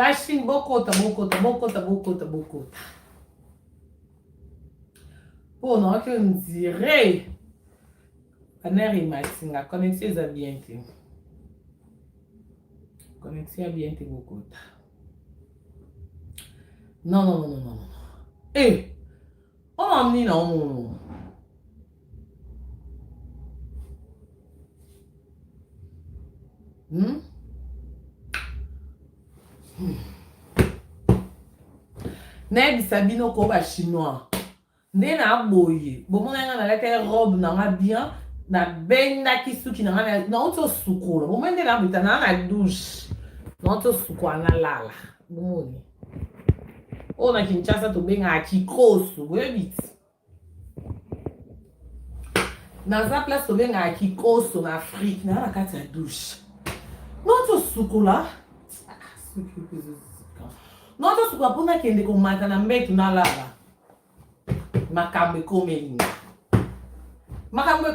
La Chine, bokota, bokota, bokota, bokota, bokota. Mpo naoki ondire banere emati nga connexion eza bien te. Connexion ya bien te bokota. Non, non, non, non, non, non. Eh! Oh, nini na omono. Hmm? Hmm. Nayebisa bino ko ba chinois nde na boye bomona nga nalata robe na nga bien nabendaki suki na nga nauti osukola bomoni nde nabuta naa na douche nauti osukola nalala bomoni oyo na kinshasa tobengaka kikoso boyebi ti Naza place tobengaka kikoso na Afrique, naza na kati ya douche. Noti osukola noti osukola mpo nakende komata na mbetu nalala. Makambo ekomeli nga. Makambo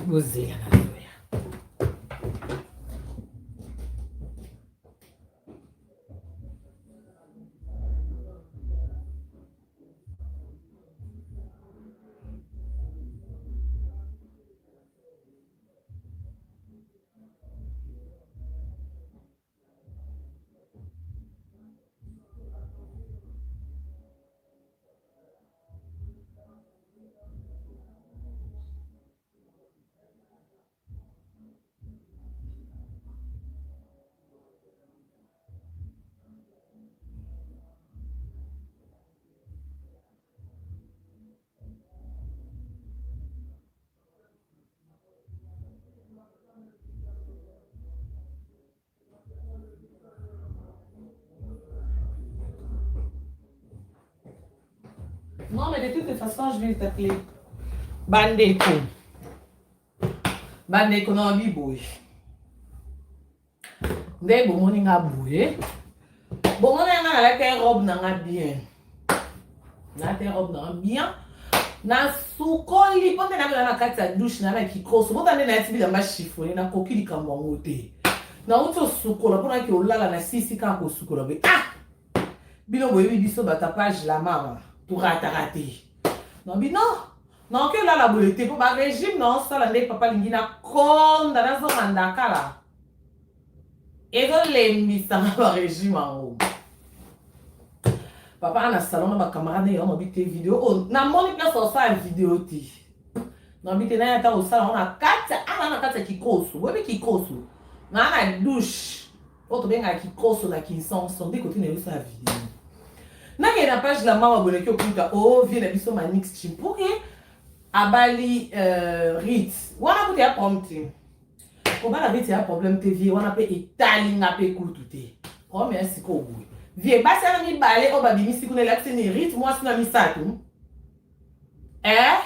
bozela nazoya. Non, mais de toute façon, je vais t'appeler. Bandeko. Bandeko na biboye. Nde bomoni nga boye. Bomoni nga nalati robe na nga bien. Nalati robe na nga bien. Nasukoli mpo nde nabela na kati ya douche na na kikoso bota nde nayati bilamba chiffone nakoki likambo yango te nauti osukola mpo naki olala na sisi kaka kosukola boye ah bino boyebi biso bato ya page la mama torataka te nabi non naoki olala boye te mpo barégime naosala nde papa alingi nakonda nazonga ndakala ezolembisanga barégime yango papa na salon na bacamarade na ye mabi te video oyo namoni place osala video te nabi te naye ata kosala yango na kati ana na kati ya kikoso boyebi kikoso naa na douche oyo tobengaka kikoso na kinsonso nde kote na yo osala video nakende na page la mama boleki okuta o oh, vie na biso manix chimpuke abali euh, rit wana kuta ya problème te kobala rit ya problème te vie wana mpe etali nga mpe kutu te problème ya sikoyo boye vie basi wana mibale oyo babimisi kuna elakisi ni rit mwasi na misato Eh?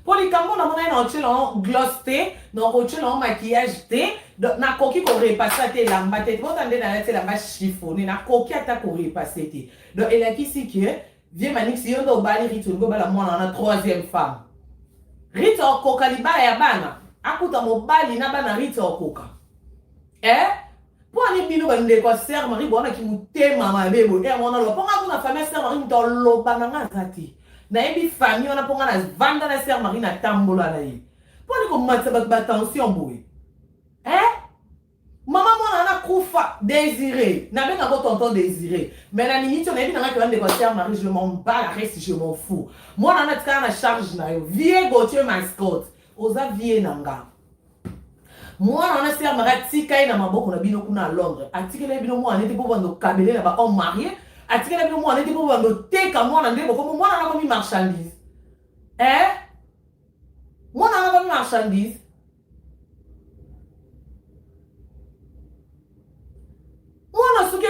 mpo likambo na monai na otyela yango gloss te na okotyela yango maquillage te donc nakoki korepasse ata elamba te bota nde nalati elamba chiffonne nakoki ata korepasse te donc elakisi ke vie manix yo nde obali rite olingi obala mwana wana troisième femme rite okoka libala ya bana akuta mobali na bana rite okoka eh? Mpo ani bino ba ndeko ya sœur Marie boana ki motema mabe boye heure wana aloba mpo nga kuna famille ya sœur Marie moto aloba na nga aza te nayebi famille wana mpo nga na vanda na sœur Marie na tambola na ye mpo ani komatisa bato ba tension boye eh mama mwana wana kufa Désiré nabenga ko tonton Désiré mais na minute oyo nayebi na nga ke bandeko ya sœur Marie je m'en bats la reste je m'en fous mwana wana atikala na charge na yo vieux Gauthier mascotte oza vieux na nga Mwana wana sœur Marie atika ye na maboko na bino kuna à Londres. Atikela ye bino mwana nete po bando kabele na ba hommes mariés. Atikela bino mwana nete po bando teka mwana nde bokomo mwana na komi marchandise. Eh? Mwana na komi marchandise. Mwana soki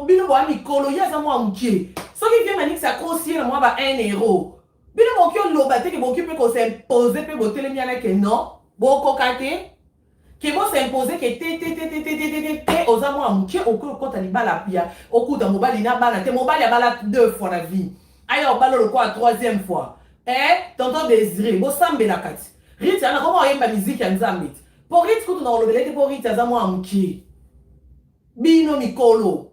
bino boa mikolo ye aza mwa mokie. Soki vieux Manix akosi ye na mwa ba 1 euro. Bino bokoki oloba te ke bokoki pe ko s'imposer pe botelemi wana ke non bokoka te ke bo s'imposer ke te te te te te te te te te oza mwana moke okoki okota libala ya okuta mobali na bana te mobali abala deux fois na vie aya obala lokola troisième fois eh tonton Desire bosambelaka ti Rite ana koma oyemba miziki ya Nzambe ti po Rite kutu na kolobela ye te po Rite aza mwana moke. Bino mikolo.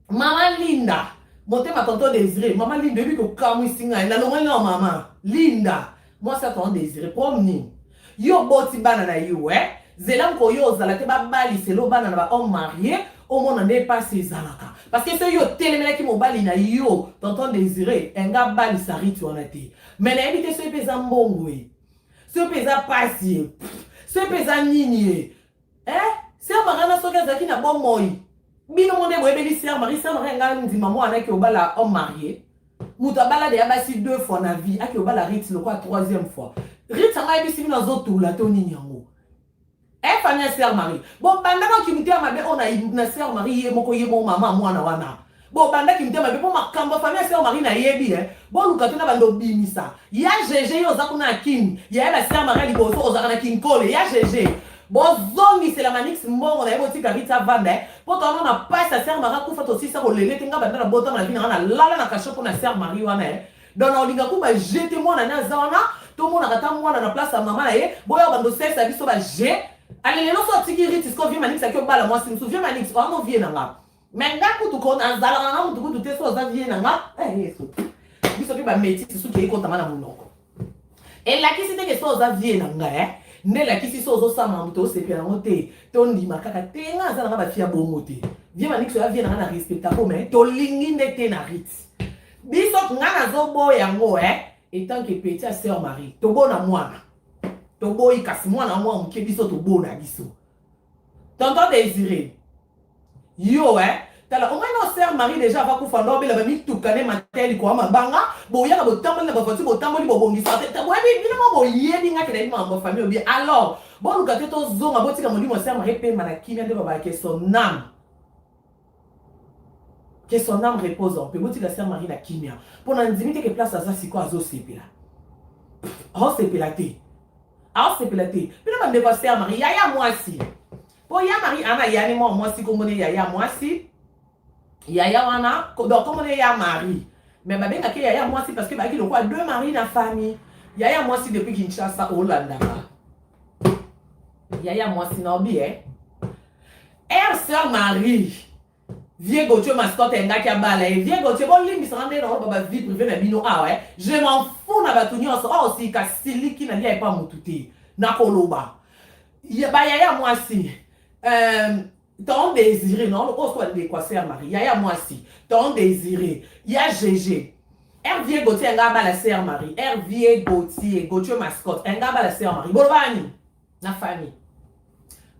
Mama Linda, motema tonton Desire, mama Linda oyebi kokamwisi ngai, nalongoli nao mama Linda, mwasi ya tonton Desire, problème nini? Yo oboti bana na yo eh? Zela mokolo yo ozala te babalisela yo bana na ba homme marie, omona nde pasi ezalaka. Parce que soki yo otelemelaki mobali na yo tonton Desire, enga abalisa Ruth wana te. Mais nayebi te soki pe eza mbongo e, soki pe eza pasi e, soki pe eza nini e. Eh sœur Marie wana soki azalaki na bomoi bino mo nde boyebeli sœur Marie. Sœur Marie nga ndima mwana ake obala homme marié, moto abala deya basi deux fois na vie, ake obala Ritz lokola troisième fois. Ritz yango ayebisi bino azotula to nini yango? Eh famille ya sœur Marie, bobandaka kimutema mabe oyo na sœur Marie ye moko, ye moko mama mwana wana, bobandaki motema mabe mpo makambo ya famille ya sœur Marie nayebi. Eh boluka te na bando obimisa ya GG. Yo oza kuna ya Kini, yaya ba sœur Marie liboso ozalaka na Kinkole ya GG. Bozongisela Manix mbongo na ye, botika Ritz avanda mpo towana na pasi ya sœur Marie akufa, tosisa kolele te. Nga banda na botama na vi nanga nalala na kasho mpo na sœur Marie wana. Eh donc na olinga ku baje te, mwana ne aza wana, tomonaka ta mwana na place ya mama na ye. Boya bando osalisa biso baje. Ale lelo so atiki Ritz, siko vieux Manix aki obala mwasi mosusu. Vieux Manix wana vieux na nga, mais nga kutu ko nazalaka na mutu kutu te. So oza vieux na nga, eh, Yesu, biso mpe bamétis soki eyekotanga na monoko, elakisi te ke so oza vieux na nga, eh? Nde elakisi so ozosala moto osepela yango te, tondima kaka te. Nga aza nanga bafia bongo te. Vieux Manix oya vieux nanga na respectako, mais tolingi nde te na Rit. Biso nga nazoboya yango, eh etant que petit ya sœur Marie, tobona mwana toboyi, kasi mwana mwa moke biso tobona biso. Tonton Désiré, yo, eh tala omoi na sœur Marie déjà ava kufa, ndo obela bamituka ne mateli kwa mabanga, boyaka botamboli na bavoiture, botamboli bobongisa te. Boyebi bino mo, boyebi nga ke nayebi makambo ya famille obi. Alors boluka te tozonga, botika molimo ya sœur Marie pemba na kimia. Nde babaka son âme, que son âme repose en paix. Botika sœur Marie na kimia, mpo na ndimi te ke place aza sikoyo azosepela, aosepela te, aosepela te. Bino bandeko ya sœur Marie, yaya mwasi, mpo ya Marie ana yani mwa mwasi, kombone yaya mwasi, yaya wana donc kombone ya Marie, mais babengaki yaya mwasi parce que bayaki lokola deux Marie na famille. Yaya mwasi depuis Kinshasa olandaka yaya mwasi na obi, eh air sœur Marie, vieux Gauthier Mascotte engaki abala ye. Vieux Gauthier, bolimbisaka nde na oloba bavie privée na bino awa, eh. Je m'en fous na bato nyonso oyo osika siliki na lia epa motu te. Nakoloba bayaya mwasi, ton Désiré, non, oyo so bandeko ya sœur Marie, yaya mwasi ton Désiré ya GG, Hervier Gauthier enga abala sœur Marie. Hervier Gauthier, Gauthier Mascotte enga abala sœur Marie, boloba nini na famille?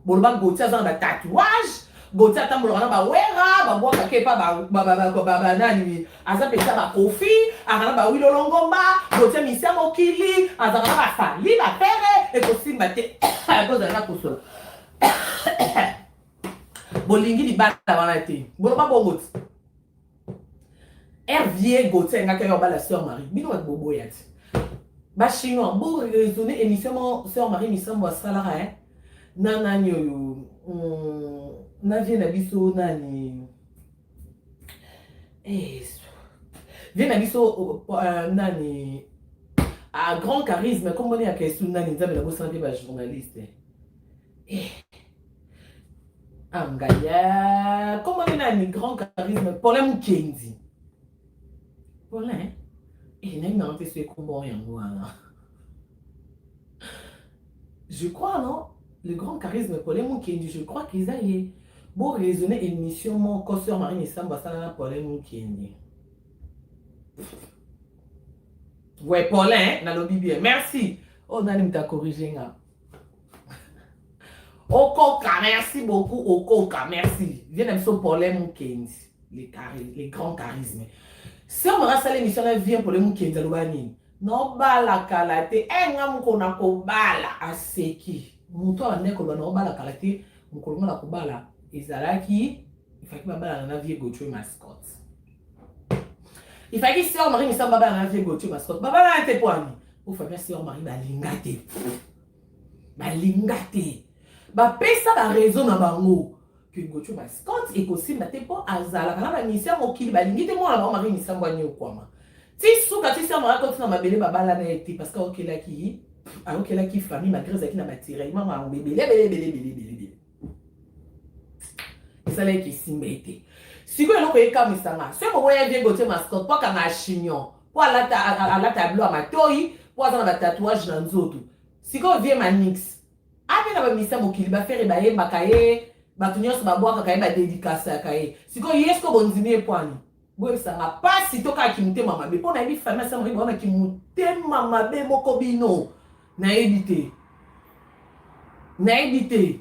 Boloba Gauthier aza na batatouage, Gauthier atambolaka na bawera, babwakaka epa banani, aza mpenza bakofi, azala na bawilolongomba. Gauthier misia mokili, azalaka na bafali bapere, ekosimba te, kozala na kosola. Bolingi libala wana te, boloba bongo ti Hervier Gauthier engaki ayo abala sœur Marie, bino bato boboya ti. Bachinois, boraisonne émission mo sœur Marie Misambo asalaka, eh? Na nani oyo, na vieux na biso nani, eh, vieux na biso nani, a grand charisme, komboni ya kesu nani? Nzambe, nabosana mpe bajournaliste, eh. Angaya komboni nani, grand charisme, Paulin Mukendi, Paulin, eh, nayebi nango te so ekombo yango wana, je crois, non, le grand charisme Paulin Mukendi, je crois qu'eza ye. Bo raisonner émission moko sœur Marie Misambo asala na Paulin Mukendi. Ouais, Paulin, nalobi bien, merci. Oh, nani mutu acorrige nga? Okoka, merci beaucoup Okoka, merci. Viens na biso Paulin Mukendi, les grands charismes. Sœur Marie asala émission na vieux Paulin Mukendi, aloba nini? Nobala kala te, e nga moko na kobala. Aseki moto abandaki koloba naobala kala te. Mokolo nga na kobala ezalaki ifaki babalana na vieux Gauthier Mascotte, ifaki sœur Marie Misambo babalana na vieux Gauthier Mascotte, babalana te. Po ani? Po famille sœur Marie balinga te, balinga te, bapesa baraison na bango ke Gauthier Mascotte ekosimba te mpo azalaka na bamisia mokili, balingi te mwana bango Marie Misambo aniokwama ti suka ti sœur Marie akoti na mabele. Babalana ye te parce que aokelaki famille, malgré ezalaki na batiraillement, makambo ebele ebele ebele ebele ebele ebele. Esalaki esimba ye te. Sikoyo eloko ekamwisa nga, soki boboya vieux Gauthier Mascotte po akanga chignon, po alata alata bilo ya matoyi, po aza na ba tatouage na nzoto. Sikoyo vieux Manix, ape na ba misa mokili ba Ferre bayembaka ye, bato nyonso babwakaka ye, ba dedicasaka ye. Sikoyo ye sikoyo bondimi ye pwani? Boyebisa nga pasi to kaka kimutema mabe po nayebi famille ya Saint Marie baza na kimutema mabe moko bino nayebi te nayebi te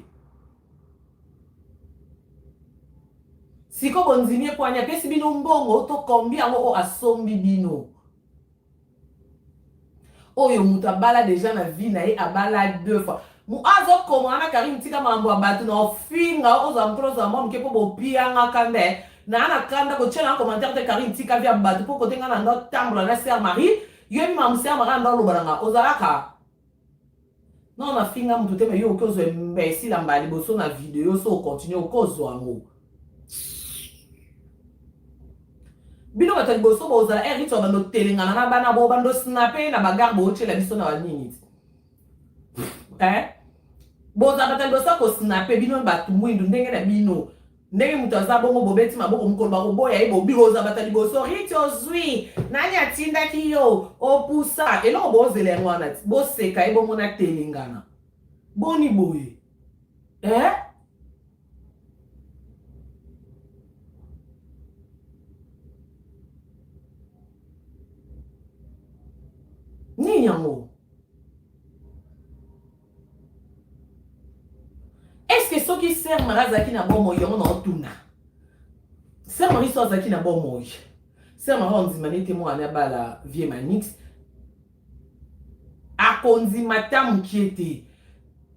siko bondimi ye pwani apesi bino mbongo to kombi yango oyo asombi bino Oyo mutu abala dejà na vie na ye abala deux fois. Azo koma wana Carine tika makambo ya batu na ofinga ozala mukolo ozala mwa muke po bopianga kanda eh. Na na kanda kotia na commentaire te Carine tika vie ya batu po kote nga na ndo tambola na sœur Marie yoyebi makambo sœur Marie ando aloba na nga ozalaka non na finga mutu te mais yo oki ozwa imbecile ya mbala liboso na video so ocontinue okozwa yango bino bato ya liboso bozala ere ritso bando telengana na bana bo bando snape na bagare bootyela biso na banini eh? bozala bato ya liboso ya kosnape bino bato mwindu ndenge na bino ndenge moto aza bongo bobeti maboko mokolo bakoboya ye bobi ozala bato ya liboso riti ozwi nani atindaki yo opusa eloko bozela yango wana boseka ye bongo na telengana boni boye eh? Nini yango? Est-ce que soki sœur Marie azalaki na bomoi yango na otuna? Sœur Marie so azalaki na bomoi. Sœur Marie ondima nete mwana abala vieux Manix. Akondima ata mukie te.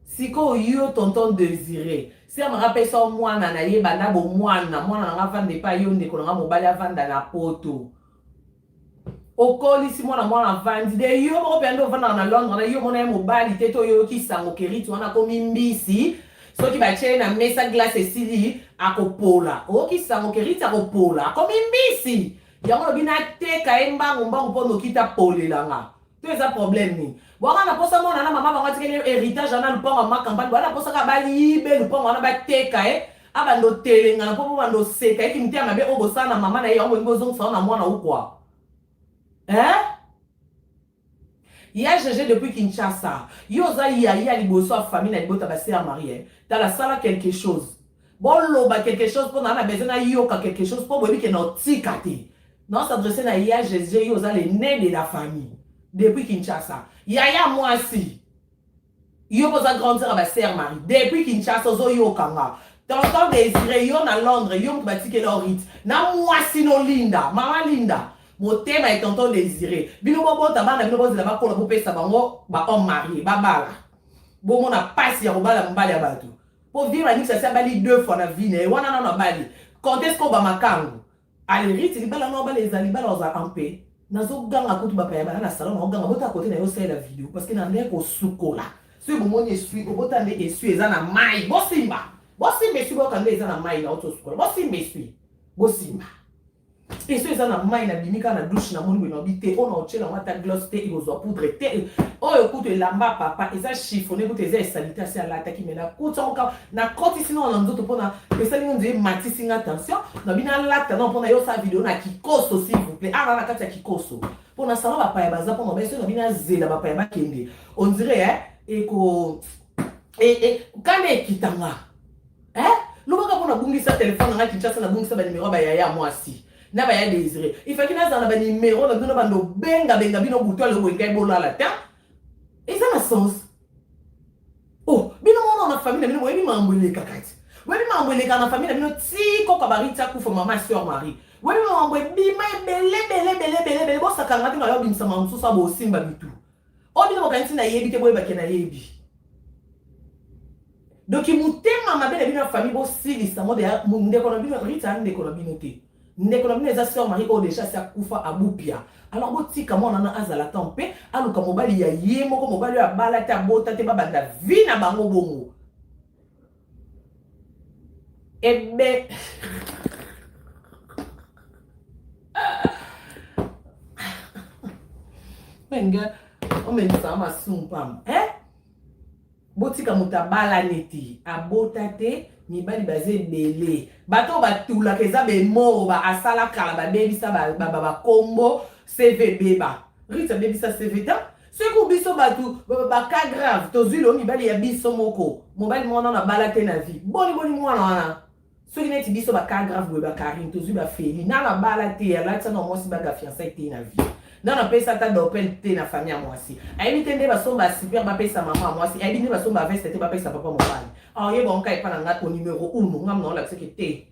Sikoyo yo tonton Desire, sœur Marie apesa yo mwana na ye banda bomwana, mwana na nga avanda epai yo ndeko na nga mobali avanda na poto. Okolisi mwana mwana avandi de yo moko mpenza nde ovandaka na Londres na yo omona ye mobali te to oyoki sango Kerith wana akomi mbisi soki batie ye na mesa glace esili akopola. Oyoki sango Kerith akopola akomi mbisi. Yango olobi nateka ye mbangu mbangu mpo noki te apolela nga. To eza problème nini? Bwaka na posa mwana na mama bango atikeli heritage wana lupango ya ma campagne bwana posa kaka bayibe lupango wana bateka ye abanda otelengana mpo mpo banda oseka ye kimiteya mabe oyo bosala na mama na ye yango bolingi bozongisa yango na mwana ou quoi? Hein? Ya GG depuis Kinshasa. Yo oza yaya liboso ya famille na libota ba sœur Marie. Eh? Tala sala quelque chose. Boloba quelque chose mpo na na besoin nayoka quelque chose mpo boyebi ke na otika te. Na s'adresser na ya GG yo oza le nez de la famille depuis Kinshasa. Yaya mwasi. Yo mpo oza grande sœur ya ba sœur Marie depuis Kinshasa ozoyoka nga. Tonton Désiré yo na Londres yo moto batikeli yo Ruth na mwasi no Linda mama Linda motema ya tonton Désiré bino bobota bana bino bozela bakola bopesa bango ba homme marié babala bomona pasi ya kobala mobali ya bato po vieux Manix asi abali deux fois na vie na ye wana nano abali compte ce que ba makangu Allez Ruth libala no abala eza libala oza en paix. Nazo ganga kutu ba paya bana na salon na ganga bota kote na yo salela video parce que na ndenge kosukola. Soki bomoni esui obota nde esui eza na mai bosimba. Bosimba esui boyoka nde eza na mai na oto sukola. Bosimba esui. Bosimba. Esui eza na mai na bimi kaka na douche na moni boye na obi te oyo na otiela yango ata gloss te ekozwa poudre te oyo kutu elamba papa eza chiffonne kutu eza esalite asi alataki me nakuti yango kaka nakotisi nao na nzoto mpona esali ngo nzela ematisi nga tension na bino alata nao mpona yo sala video na kikoso s'il vous plaît awa na kati ya kikoso mpona salon bapaya baza mpona baso na bino azela bapaya bakende on dirait eh, eko e, e, kanda ekita nga eh? lobaka mpo nabungisa telefone na nga kinshasa nabungisa banimero ya bayaya mwasi na baya desire ifaki nazala na banimero na bino bando bengabenga bino butu alo boye ngai bolala te eza na sens Oh, bino mona na famille na bino boyebi makambo elekaka ti. Boyebi makambo elekaka na famille na bino ti koka Bariti akufa mama sœur Marie. Boyebi makambo ebima ebele bele bele bele bele bosakanga te nayo bimisa makambo mosusu abosimba mitu. Oyo bino bokanisi nayebi te boyeba ke nayebi. Donc motema mabe na bino ya famille bosilisa ngo deya ndeko na bino Rita ndeko na bino te. Ndeko na bino eza sœur Marie oyo dejà asi akufa abupia. Alors botika mwana wana azala temps mpe aluka mobali ya ye moko mobali oyo abala te abota te babanda vie na bango bongo. Ebe Wenge omelisa masumu pamba eh? Botika moto abalani te abota te. Mibali baza ebele. Bato oyo batulaka eza bemoro ba asala kala babebisa bakombo CV ebeba. Ritz abebisa CV ta. Soki biso bato ba cas grave tozwi lelo mibali ya biso moko. Mobali mwana na bala te na vie. Boni boni mwana wana. Soki neti biso ba cas grave boye ba Carine tozwi ba Feli nanu abala te alatisa na mwasi bague ya fiançailles te na vie nanu apesa ata dopel te na famille ya mwasi ayebi te nde basomba super bapesa mama ya mwasi ayebi nde basomba veste te bapesa papa mobali aoyeba yango kaka epa na ngai au numero uno ngai naolakisa ke te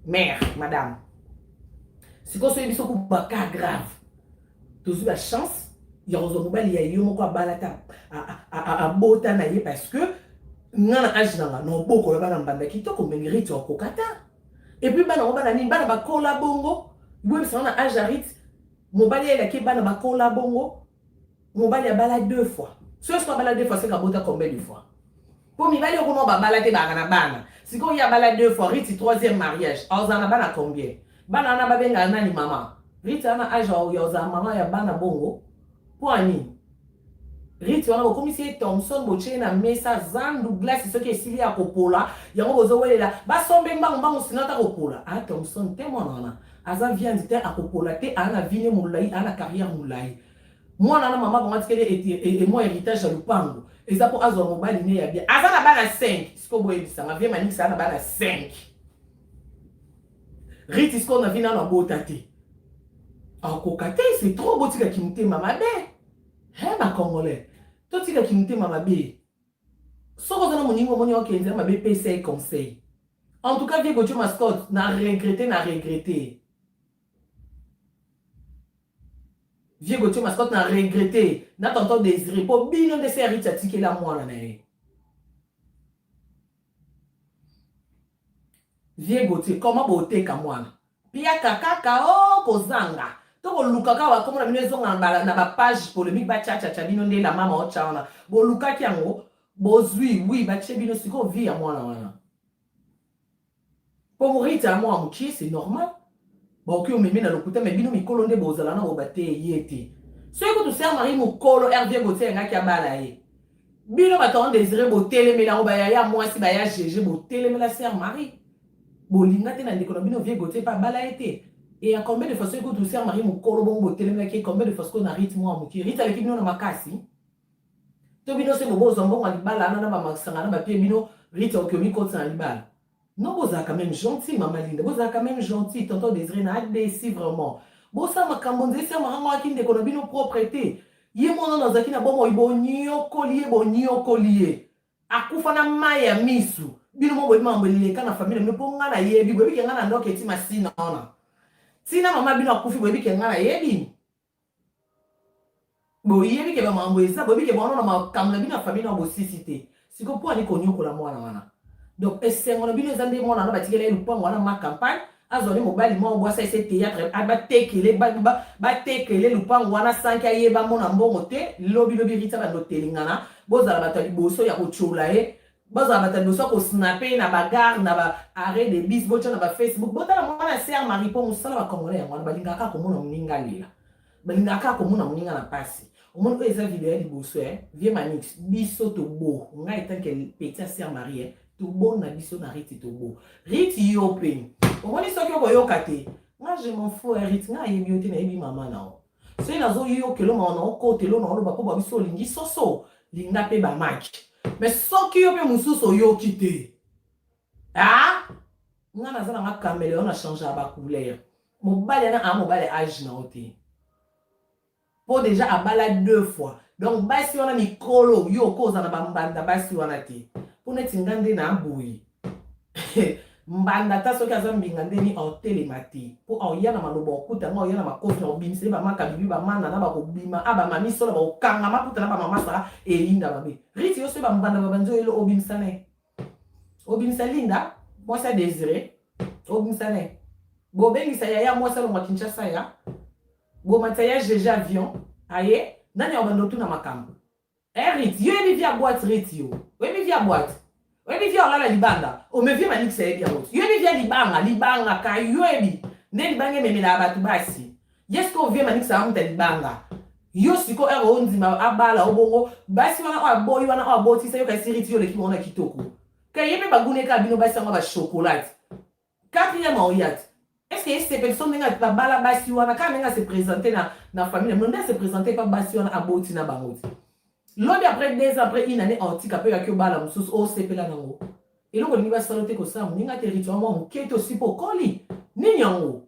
mère madame sikoyo soki biso ku ba cas grave tozwi ba chance ya kozwa mobali ya yo moko abala ta abota na ye parce que nga na age na nga na obokola bana mbanda kitoko ndenge rite okoka ta epuis bana yango bana nini bana bakola bongo boyebisa nga na age ya rite mobali ayelaki bana bakola bongo mobali abala deux fois soki soki abala deux fois seka abota combien de fois mpo mibali okoma babala te baaka na bana sikoyo ye abala deux fois riti troisième mariage azala na bana combien bana wana babengaka nani mama riti wana age ya ozala mama ya bana bongo mpo ya nini riti wana bokomisi ye thomson botie ye na mesa zandu glace soki esili ya kopola yango bozowelela basombe mbangu mbangu sino ata kopola a ah, thomson te mwana wana aza viande te akopola te aa na vie ne molai aa na carrière molai Mwana wana mama bango atikeli mwa heritage ya lupango eza mpo azwa mobali ne ya bien aza na bana 5 sikoyo boyebisanga vie manix aza na bana 5 riti sikoyo na vie nano abota te akoka te c'est trop botika kimotema mabe he ba congolais totika kimotema mabe soki oza na moninga omoni okende mabe pesa ye conseil en tout cas vie Gauthier Mascotte na regrette na regrette Vieux Gauthier Mascotte na regrette na tonton Désiré po bino nde se Ritch atikela mwana na ye. Vieux Gauthier comment boteka mwana? Piaka kaka o oh, kozanga. To koluka kaka bakombo na bino ezonga na ba page polemique ba cha cha cha bino nde la mama ocha wana. Bolukaki yango bozui oui batie bino sikoyo vie ya mwana wana. Po Rita ya mwa mukie c'est normal. Baoki omemi na lokuta mais bino mikolo nde bozala na boba te ye te. Soki kutu sœur Marie mukolo Hervé Gauthier alingaki abala ye. Bino bato en désiré botelemela yango ba yaya mwasi ba ya GG botelemela sœur Marie. Bolinga te na ndeko na bino vieux Gauthier pa abala ye te. Et à combien de fois soki kutu sœur Marie mukolo bongo botelemelaki ye combien de fois sikoyo na Rite mwa mukie. Rite aleki bino na makasi. To bino se bobozwa mbongo ya libala wana na bamasanga na bapie bino Rite okoki omikotisa na libala. Non bozala quand même gentil mama Linda, bozala quand même gentil tonton Désiré na adesi vraiment. Bosala makambo nzesi ya makango aki ndeko na bino propre te. Ye mwana na azalaki na bomoi bonyokoli ye bonyokoli ye. Akufa na mayi ya misu. Bino mo boyebi makambo eleka na famille na bino po nga nayebi boyebi ke nga na ndoki eti masina wana. Tina mama bino akufi boyebi ke nga nayebi. Boyebi ke ba makambo eza, boyebi ke bowana na makambo na bino ya famille na bosisi te. Siko po ani konyokola mwana wana. Donc esengo na bino eza nde mwana wana batikela ye lupango wana ma campagne azwa nde mobali moko bwasa ese théâtre batekele batekele lupango wana sanki ayeba mona mbongo te lobi lobi Rita bando telengana bozala bato ya liboso ya kotyola ye bazala bato ya liboso ya kosnape ye na bagare na ba arrêt de bus botya na ba facebook botala mwana sœur Marie mpo mosala ba congolais yango wana balingaka kaka komona moninga alela balingaka kaka komona moninga na mpasi omoni oyo eza video ya liboso eh vieux Manix biso tobo ngai etant que petit ya sœur Marie eh tobo na biso na Riti tobo Riti yo mpe omoni soki okoyoka te nga je m'en fous eh Riti ngai ayebi yo te nayebi mama na yo soki nazoyokelo mawa na okotelo na oloba mpo ba biso olingi soso linga mpe bamaki mais soki yo mpe mosusu oyoki te ah nga naza na nga cameleon na change ya ba couleur mobali ana a mobali age na yo te mpo deja abala deux fois donc basi wana mikolo yo okoza na bambanda basi wana te mpo neti nga nde na boye mbanda ata soki aza mbinga ndeni aotelema te mpo aoya na maloba okuta nga oya na makofi na obimisa ye bamaka bibi bamana na bakobima a bamami solo bakokanga maputa na bamama sara eyinda mabe riti yo soki bambanda babandi oyelo obimisa na ye obimisa linda mwasi ya desire obimisa na ye bobengisa yaya mwasi alongwa kinshasa ya bomatisa ya gg avion aye nani akobanda otuna makambo Eh Rit, yo yebi vie ya boîte Rit yo. Oyebi vie ya boîte. Oyebi vie olala libanda. Ome vie Manix ayebi yango. Yo yebi vie libanga, libanga ka yo yebi. Nde libanga ememelaka bato basi. Ye sikoyo vie Manix amuta libanga. Yo sikoyo ere ondima abala obongo basi wana oyo aboyi wana oyo abotisa yo kasi Rit yo oleki bango na kitoko. Ka ye mpe baguneka bino basi yango ba chocolat. Quatrième Henriette. Est-ce que esepeliso ndenge babala basi wana kaka ndenge ase présenter na famille na bino nde ase présenter pa basi wana aboti na bango ti. Lobi après 2 ans, après une année, otika mpe oyaki obala mosusu osepela nango. Eloko olingi basala te kosala moninga te rituel mwa moke te osi mpo okoli. Nini yango?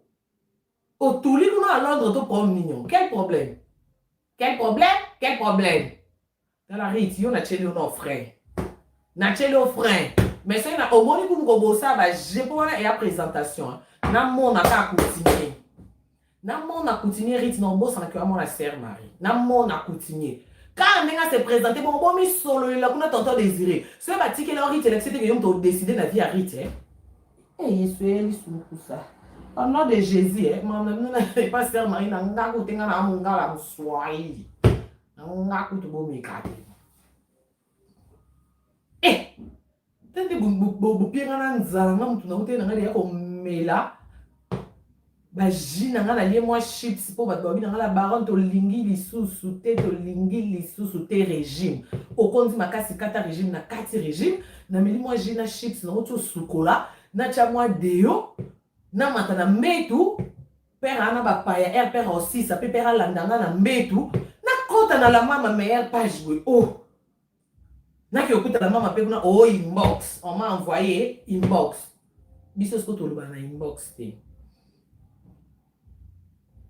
Otuli kuna na Londres to problème nini yango? Quel problème? Quel problème? Quel problème? Tala Rit, yo natieli yo no frein. Natieli yo frein. Mais soki na omoni kumu kobosala ba jeu mpo wana eya présentation. Namona kaka coutumier. Namona coutumier Rit na obosanaki amona sœur Marie. Namona coutumier. Kaka ndenge ase présenter bongo bomisololela kuna tonton Désiré. Soki batikeli yo Rit elakisi te ke yo moto odécide na vie ya Rit. Eh? Eh Yesu eh lisukusa. Au nom de Jésus, eh, maman na bino na pas sœur Marie na nga kutenga na mongala moswahili. Nga kutu bomeka te. Eh! Te nde bopienga na nzala nga mutu na uteli na nga deya komela ba jus na nga nalie mwa chips mpo bato babi na nga la baronne tolingi lisusu te, tolingi lisusu te régime. Okondi makasi kata régime na kati régime, nameli mwa jus na chips nauti osukola, natya mwa deo, namata na mbetu. Père ana ba paya air père osisa pe père alanda nga na mbetu nakota na la mama meilleure page boye oh naki okuta la mama pe kuna oh inbox on m'a envoyé inbox biso siko toloba na inbox te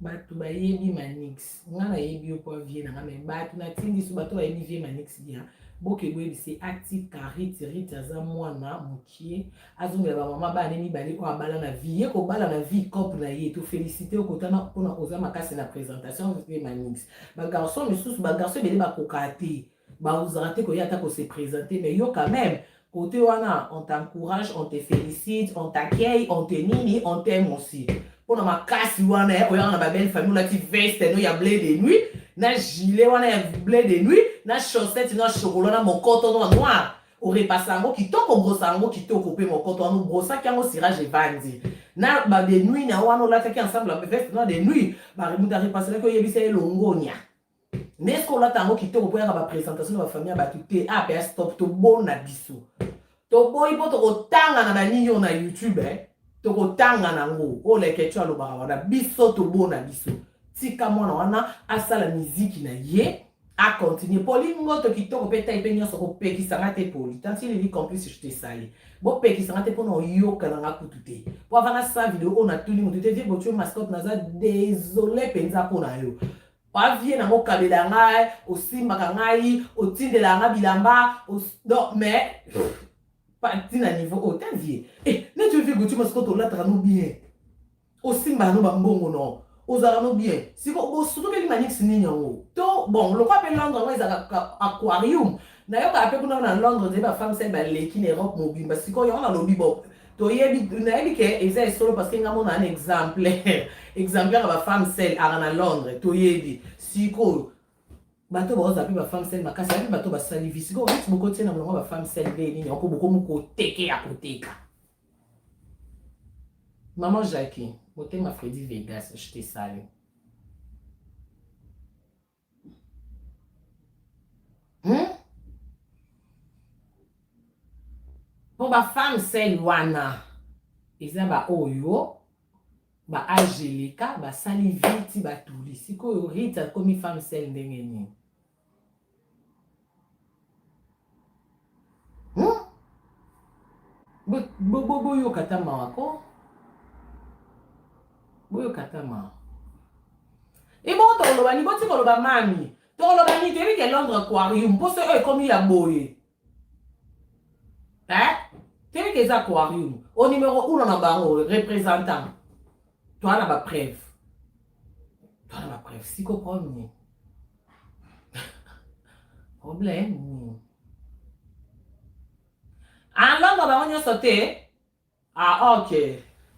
bato bayebi Manix nga nayebi yo po vie na nga me bato natindi so bato bayebi vie Manix bien boke boyebisi atika Riti. Riti aza mwana mokie, azongela bamama bana ne mibale oyo abala na vie ye kobala na vie cope na ye. Tofélicité okotana mpona oza makasi na présentation vie Manix. Bagarçon misusu, bagarçon ebele bakoka te, bazalaka te koya ata kose présenter, mais yo quand même côté wana on t'encourage, on te félicite, on t'accueille, on te nini, on t'aime aussi mpona makasi wana oyaka na babelle famille, olati veste no ya bleu de nuit na gilet wana ya bleu de nuit na chaussette no ya chocolat na mokoto no ya noir, orepasa yango kitoko, obrosa yango kitoko mpe mokoto wana obrosaki yango cirage evandi na ba de nuit na wana olataki ensemble ya veste no de nuit, moto arepaselaki oyebisa ye longonia nde soki olata yango kitoko mpo yaka baprésentation na bafamille ya bato te. A pe stop, tobona biso toboyi mpo tokotanga na banini oyo na YouTube, eh? Tokotanga nango oyo lekeco alobaka wana. Biso tobona biso, tika mwana wana asala miziki na ye, acontinue. Poli ngoto kitoko mpe tai mpe nyonso, kopekisanga te. Poli tanti Lili complice, je te sali, bopekisanga te mpona oyoka nanga kutu te po avanda sa video oyo natuni motu te. Vie botio mascotte, naza désolé mpenza mpo na yo. Avie nango okabela ngai, osimbaka ngai, otindela nga bilamba donc, mais ntina niveau oyo te vie eh, neti oyo vie goti mascotte, olataka no bien, osimbaka no bambongo no, ozalaka no bien. Siko bosutokeli Manix nini yango to bon lokwa mpe Londres yango ezalaka aquarium, nayokaka mpe kuna na Londres nzeli bafemme seules baleki na Europe mobimba. Sikoyo yango nalobi bon, toyebi, nayebi ke eza esolo parce que nga mona un exemplaire, exemplaire ya bafemme seules aka na Londres, toyebi. Sikoyo bato baozala mpe bafemme seules makasi, ayebi bato basali vie. Sikoyo neti bokotie na molongo bafemme seules nde nini yango bokomi koteke ya koteka. Maman Jackie motema, Freddy Vegas, je te salue. Mpo bafemme seules wana eza baoyo baage eleka, basali viti, batuli. Sikoyo Rit akomi femme seule ndenge nini? Boyoka ta mawa ko, boyoka ta mawa. Ebongo tokoloba nini? Boti koloba mami, tokoloba nini? Toyebi ke Londres aquarium mpo soki oyo ekomi ya boye, eh? Toyebi ke eza aquarium au numéro 1 na bango représentant, toa na bapreuve, toa na bapreuve. Siko problème nini? Problème nini? Ah, Londres bango nyonso te. Ah ok,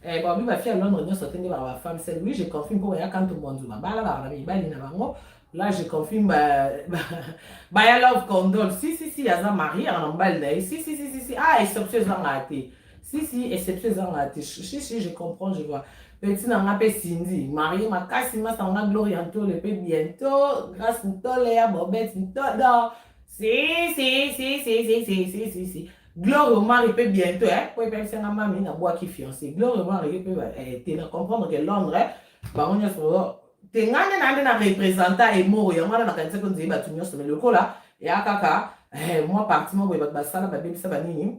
eh, bon, bafille ya Londres nyonso te nde baka bafemme seules. Oui, je confirme mpo baya kanto mwanzu babala baka na mibali na bango. Là je confirme, baya love condol. Si si si, aza marié, aka na mobali na ye. Si si si si si, ah, exception ezangaka te. Si si, exception ezangaka te. Si si, je comprends, je vois. Petit na nga mpe Cindy marié makasi, masa nga Gloria Ntole mpe bientôt Grâce Ntole ya Bobet Ntodo. Si si si si si si si si si. Gloire Omari mpe bientôt eh, po epekisa nga mami nabwaki fiancé. Gloire Omari ye mpe eh, te na comprendre que Londres bango nyonso te, nga nde na nde na représenta emoro yango wana nakanisaki onzeli bato nyonso, mais lokola eya kaka eh, mwa parti moko boye bato basala babebisa banini,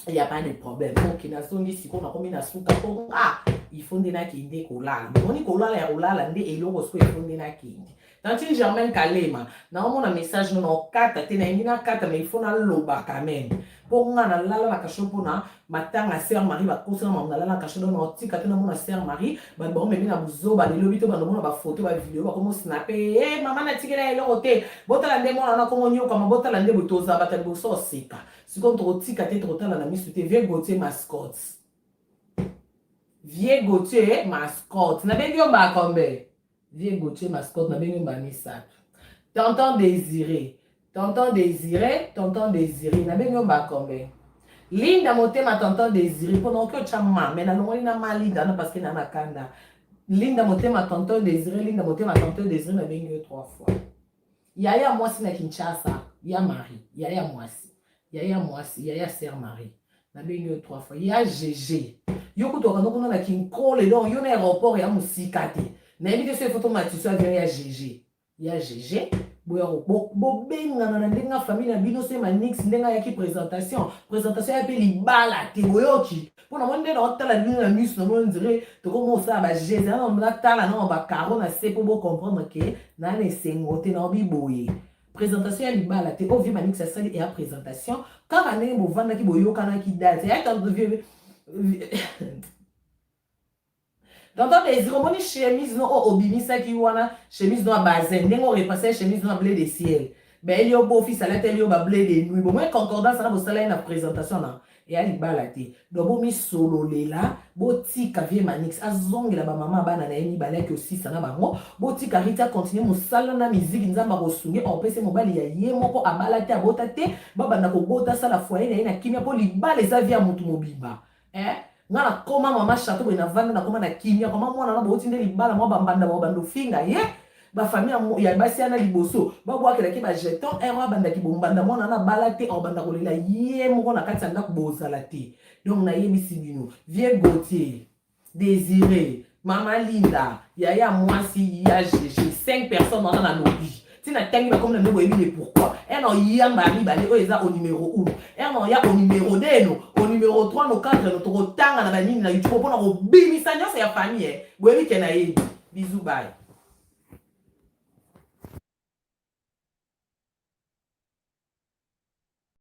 y a pas de problème. Ok, nazongi sikoyo, nakomi na suka mpo nga il faut nde nakende kolala. Bomoni kolala ya kolala nde eloko sikoyo, il faut nde nakende. Tantine Germaine Kalema, naomona message no, naokata te, nayengi nakata, mais il faut naloba quand même mpo nga nalala na cachot mpona matanga sœur Marie. Bakosana mamu, nalala na cachot, donc naotika te. Namona sœur Marie, bato baomemi na buzoba lelobi to bandomona bafoto, bavideo, bakomo snapper e mama natikela eloko te. Botala nde mwana wana kongo nyokama, botala nde boye tozala bato ya liboso oseka. Sikoyo tokotika te, tokotala na misu te. Vieux Gautier Mascotte, vieux Gautier Mascotte, nabengi yo bakombe. Vieux Gautier Mascotte, nabengi yo bamisato. Tonton Désiré, tonton Désiré, tonton Désiré, nabengi yo bakombe. Linda Motema, tonton Désiré, mpona oki otya ma me nalongoli na ma Linda wana parce que na na kanda. Linda Motema, tonton Désiré, Linda Motema, tonton Désiré, nabengi yo trois fois. Yaya mwasi na Kinshasa ya Marie, yaya mwasi, yaya mwasi, yaya sœur Marie, nabengi yo trois fois. Ya GG, yo kutu okanda kuna na Kinkole, donc yo na aéroport ya mosika te. Nayebi te so efo tomatiso avion ya GG, ya GG. Boya bobengana na ndenge ya famille na bino se Manix ndenge ayaki présentation, présentation ya mpe libala te. Boyoki mpo na moni nde naotala bino na miso, namoni ndire tokoma osala bageste, natala nao bakaro na se mpo bocomprendre ke naa na esengo te. Naobi boye, présentation ya libala te. Oyo vieux Manix asali eya présentation kaka ndenge bovandaki, boyokanaki date. Eyaki vieux tonton Désir, omoni chemise no oyo obimisaki wana, chemise no ya bazin, ndenge orepasse chemise no ya bleu de ciel, bayeli yo beau-fils alateli yo bableu de nuit. Bomoi concordance wana bosala ye na présentation na eya libala te. Donc bomisololela, botika vieux Manix azongela bamama bana na ye mibale, aki osisa na bango. Botika Riti acontinue mosala na miziki. Nzambe akosunge, opesi mobali ya ye moko, abala te, abota te, babanda kobota, asala foyer na ye na kimia, mpo libala eza vie ya motu mobimba, eh? Nga nakoma mama chateau boye, navanda, nakoma na kimia. Koma mwana na bouti nde libala, mwa bambanda babanda ofinga ye, bafamille ya basi wana liboso babwakelaki bajeton ere abandaki bombanda. Mwana wana abala te, abanda kolela ye moko na kati ya ndako, bozala te. Donc nayebisi bino, vieux Gautier, Désiré, mama Linda, yaya mwasi ya GG, 5 personnes wana nalobi ntina ntangi bakomi na nde boyebi le pourquoi. Ere na oyamba ya mibale oyo eza au numéro 1, ere na oya au numéro 2, no au numéro 3, no 4, no tokotanga na banini na YouTube mpona kobimisa nyonso ya famille. Boyebi ke nayebi. Bisous, bye.